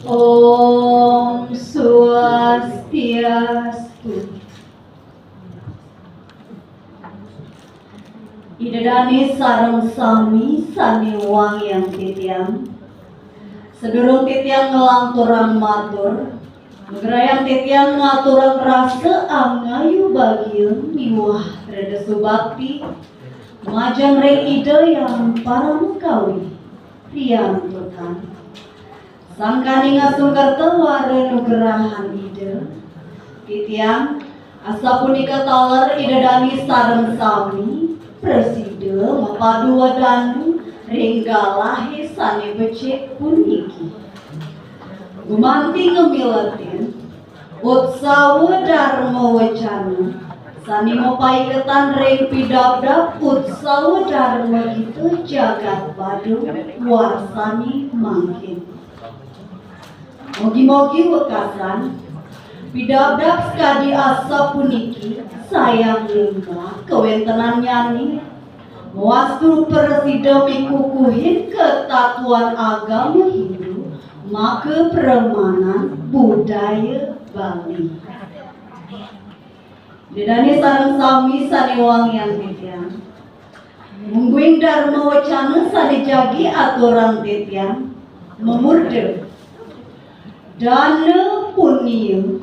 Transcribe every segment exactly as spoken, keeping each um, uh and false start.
Om Swastiastu. Ida dane sareng sami sane wangiang titiang. Sedurung titiang ngelanturang matur, nugrayang titiang ngaturang rasa angayu bagia miwah treda subakti majeng ring Ida Hyang Paramakawi. Riantukan sangkaning asung kerta wara nugrahan Ida, titiang asapunika taler Ida dane sareng sami prasida mapadu wedana ring galahe sane becik puniki. Gumanti ngamiletin Utsawa Dharma Wacana sane mapaiketan ring pidabdab Utsawa Dharma Gita Jagat Badung warsane mangkin. Mogi-mogi wekasan pidabdab sakadi asapuniki sayang limbak kawentenannyane, mawastu prasida mikukuhin katatuan agama Hindu, maka pramanan budaya Bali. Ida dane sareng sami sane wangiang titiang. Mungguing Dharma Wacana sane jagi aturang titiang mamurda Dana Punia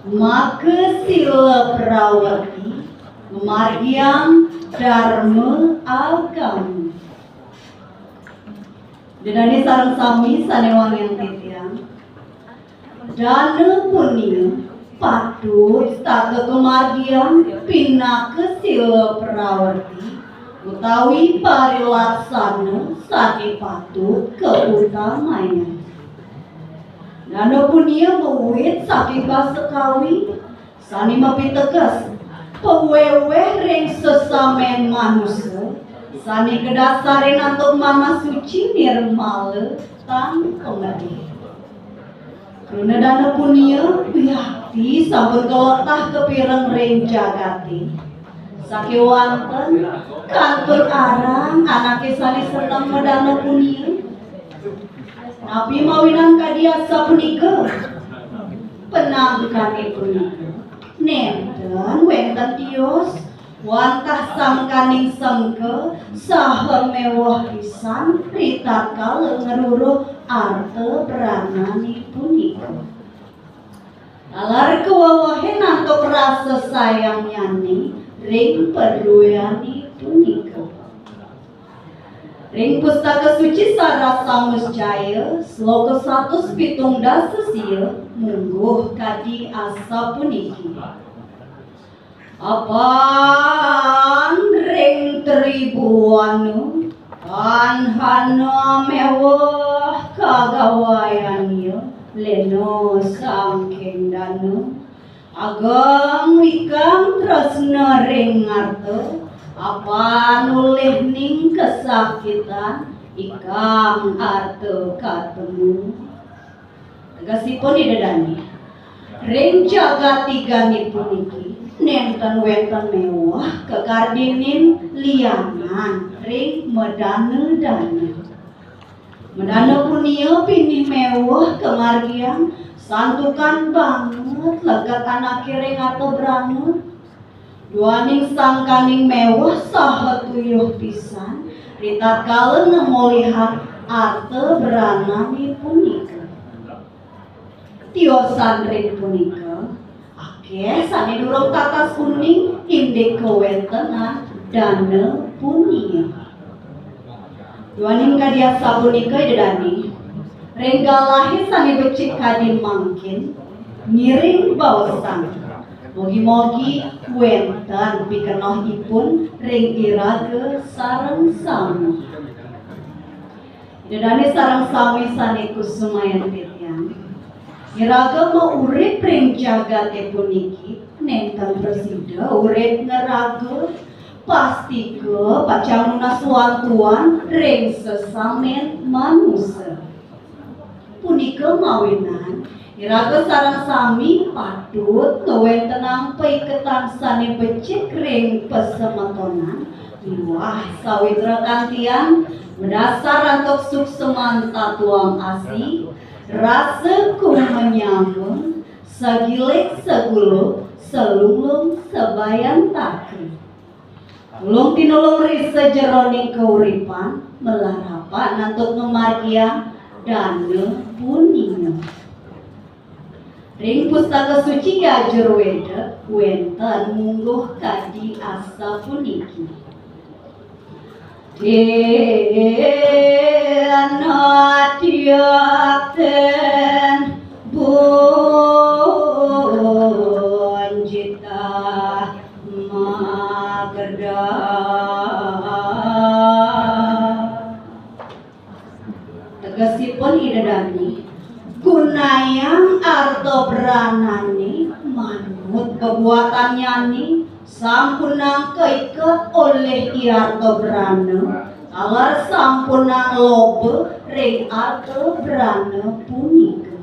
Maka Sila Prawerti Ngamargiang Dharma Agama. Ida dane sareng sami sane wangiang titiang. Dana punia patut setata kamargiang pinaka sila prawerti utawi parilaksana sane patut kautamayang. Dana punia mawit saking basa Kawi sane mapiteges paweweh ring sesamen manusa sane kadasarin antuk manah suci nirmala tan pamedih. Kruna dana punia wiakti sampun kaletah kapireng ring jagate. Sakewanten kantun arang anake sane seneng madana punia. Napi mawinan kadi asapunika? Penangkane punika nenten wenten tios wantah sangkaning sengka saha meweh pisan ritatkala ngruruh arta branane punika. Taler kawewehin antuk rasa sayangnyane ring padrueyane punika. Ring Pustaka Suci Sarasama Jaya, sloka satus pitung dasa sia, mungguh kadi asapuniki. Apan ring tribuana, tan hana meweh kagawayan ia, lena sangking dana. Ageng ikang tresna ring arta, apan ulih ning kasakitan, ikang arta katemu. Tegesipun Ida dane, ring jagat tigane puniki nenten wenten meweh kakardinin lianan ring madana-dana. Madana punia pinih meweh kamargiang santukan banget leket anake ring arta brana. Duaning sangkaning meweh saha tuyuh pisan ritatkala ngamolihang arta branane punika. Tiosan ring punika, akeh sane durung tatas uning indik kawentenan dana punia. Duaning kadi asapunika Ida dane, ring galahe sane becik kadi mangkin, ngiring baosang. Mogi-mogi wenten pikenohipun ring iraga sareng sami. Ida dane sareng sami sane kusumayang titiang. Iraga maurip ring jagate puniki nenten prasida urip ngraga, pastika pacang nunas wantuan ring sesamen manusa. Punika mawinan iraga sareng sami patut ngwentenang paiketan sane becik ring pasemetonan miwah sawitra kantian Madasar antuk suksman tatuang asi, rasa kumenyahun, sagilik saguluk, salunglung sabayantaka. Tulung tinulung ri sajeroning kauripan, malarapan antuk ngamargiang dana punia. Ring Pustaka Suci Yajurweda wenten mungguh kadi asapuniki. Dena tiakten bunjita makerda. Tegesipun Ida Dane, gunayang arta branane manut kabuatannyane, sampunang kaiket olih i arta brana, taler sampunang loba ring arta brana punika.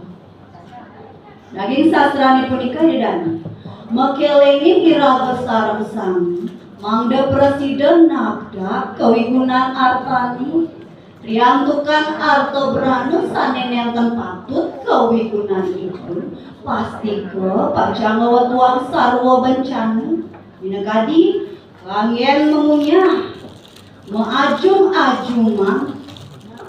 Daging sastrane punika Ida Dane, makelingin iraga sareng sami, mangda prasida nabdab kawigunan artane, riantukan arta brana sane nenten patut kawigunanipun, pastika pacang ngwetuang sarwa bencana, minakadi kanggen mamunyah, maajum-ajumang,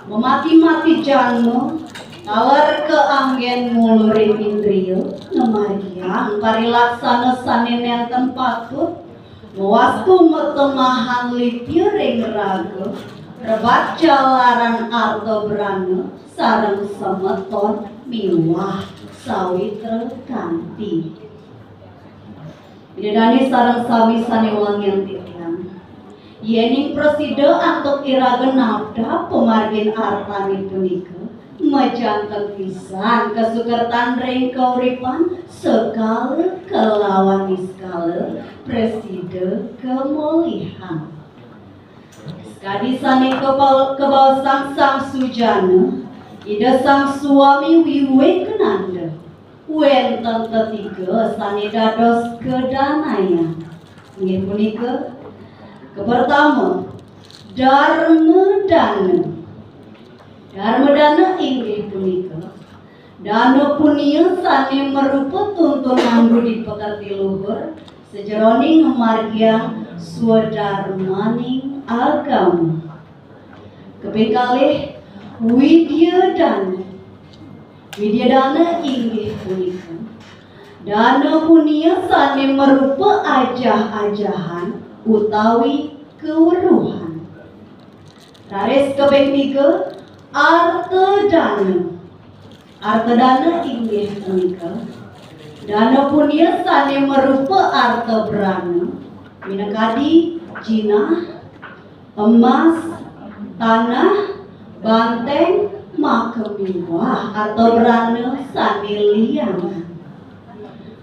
mamati-mati jangma, taler kaanggen ngulurin indria, ngamargiang parilaksana sane nenten patut, mawastu matemahan lipia ring raga, rebat jalaran arta brana sareng semeton miwah sawitra kanti. Ida Dane sareng sami sane wangiang titiang. Yening prasida antuk iraga nabdab pamargin artane punika, majanten pisan kasukertan ring kauripan sekala kalawan niskala prasida kamulihan. Sakadi sane kapa-, kabaosang Sang Sujana, Ida Sang Suami Wiwekananda, wenten tetiga sane dados kadanayang. Inggih punika, kapertama, Darma Dana. Darma Dana inggih punika dana punia sane marupa tuntunan budi pekerti luhur sajeroning ngamargiang swadarmaning agama. Kaping kalih, Widya Dana. Widya Dana inggih punika dana punia sane marupa ajah-ajahan utawi kaweruhan. Raris kaping tiga, Arta Dana. Arta Dana inggih punika dana punia sane marupa arta brana, minakadi jinah, emas, tanah, banteng, maka miwah arta brana sane lianan.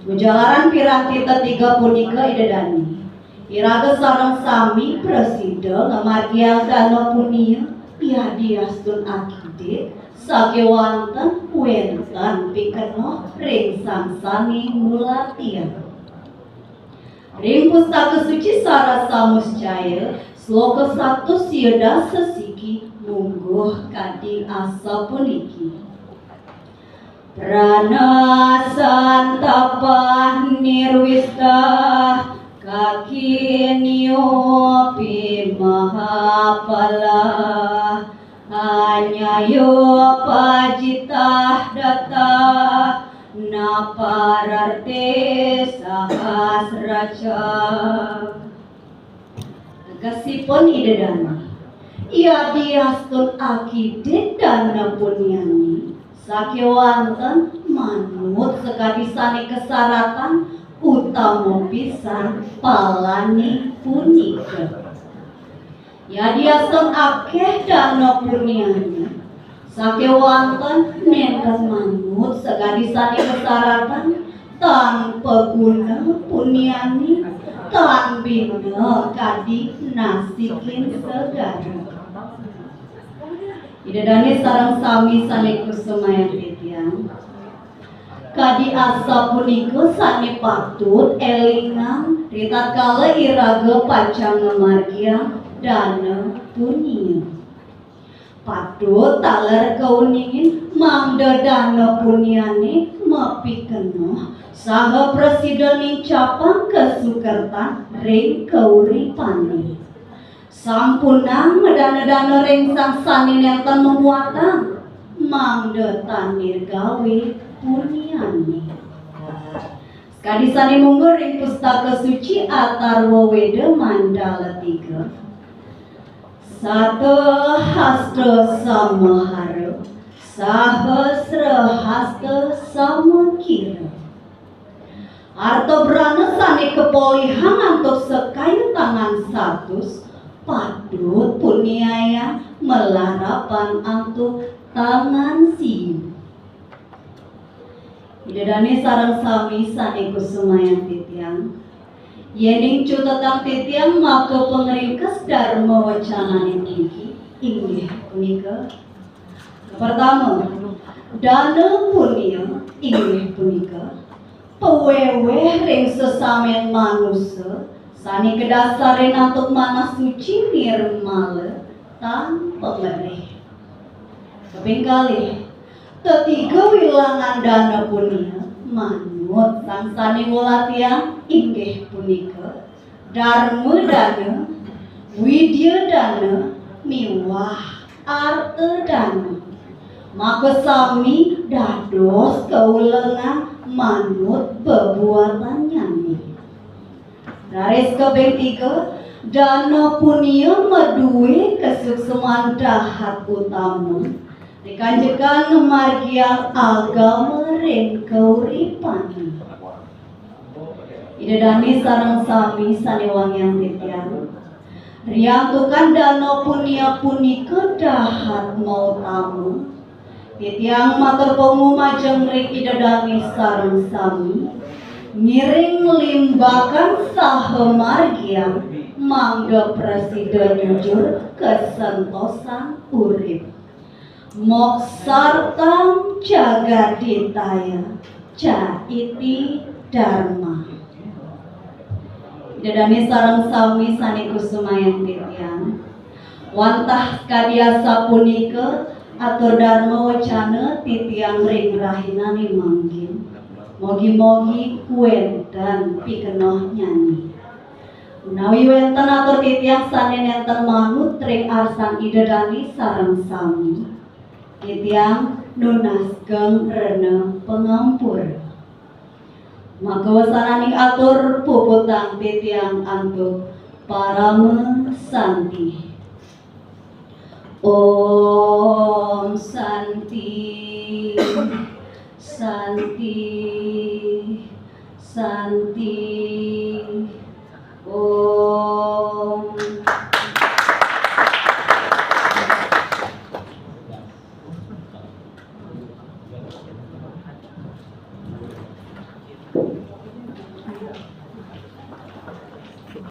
Majalaran piranti tetiga punika Ida Dane, iraga sareng sami prasida ngamargiang dana punia, yadiastun akidik, sakewanten wenten pikenoh ring sang sane ngulatiang. Ring Pustaka Suci Sarasa Muscaya, sloka satus sia dasa siki mungguh kadi asapuniki. Prana santapah nirwistah kakinyopi mahapalah, anyayo pajitah datah napararte sahasracang. Tegesipun Ida Dane, yadiastun akidik dana puniane, sakewanten manut sakadi sane kasaratan, utama pisan palane punika. Yadiastun akeh dana puniane, sakewanten nenten manut sakadi sane kasaratan, tan paguna puniane, tan bina kadi nasikin segara. Ida Dane sareng sami sane kusumayang titiang. Kadi asapunika sane patut elingang ritatkala iraga pacang ngamargiang dana punia. Patut taler kauningin mangda dana puniane mapikenoh saha prasida nincapang kasukertan ring kauripane. Sampunang madana-dana ring sang sane nenten mamuatang, mangda tan nirgawe puniane. Sakadi sane mungguh ring Pustaka Suci Atarwa Weda mandala tiga. Sata hasta samahara, sahasra hasta samakira. Arta brana sane kapolihang antuk sakaya tangan satus, patut puniayang malarapan antuk tangan siu. Ida dane sareng sami sane kusumayang titiang, yening cutetang titiang maka pangringkes darma wacanane puniki, inggih punika. Pertama, dana punia inggih punika paweweh ring sesamen manusa sane kadasarin antuk manah suci nirmala tan pangerih. Kaping kalih, tetiga wilangan dana punia manut sang sane ngulatiang inggih punika darma dana, widya dana, miwah arta dana. Makasami dados kaulengan manut pabuatannyane. Raris kaping tiga, dana punia madue kasuksman dahat utama, rikanjekan ngamargiang agama ring kauripane. Ida dane sareng sami sane wangiang titiang, riantukan dana punia punika dahat mautama, titiang matur pangumajeng ring Ida dane sareng sami, ngiring limbakan saha margiang mangda prasida nyujur kasantosan urip. Moksartham jagadhiṭṭhāya ca iti dharma. Ida dane sareng sami sane kusumayang titiang. Wantah kadi asapunika atur darma wacana titiang ring rahinane mangkin. Mogi-mogi wenten pikenohnyané. Menawi wenten atur titiang sane nenten manut ring arsan Ida dane sareng sami, titiang nunas geng rena pangampura. Maka wasananing atur puputang titiang antuk parama santi. Om Santi, Santi, Santi.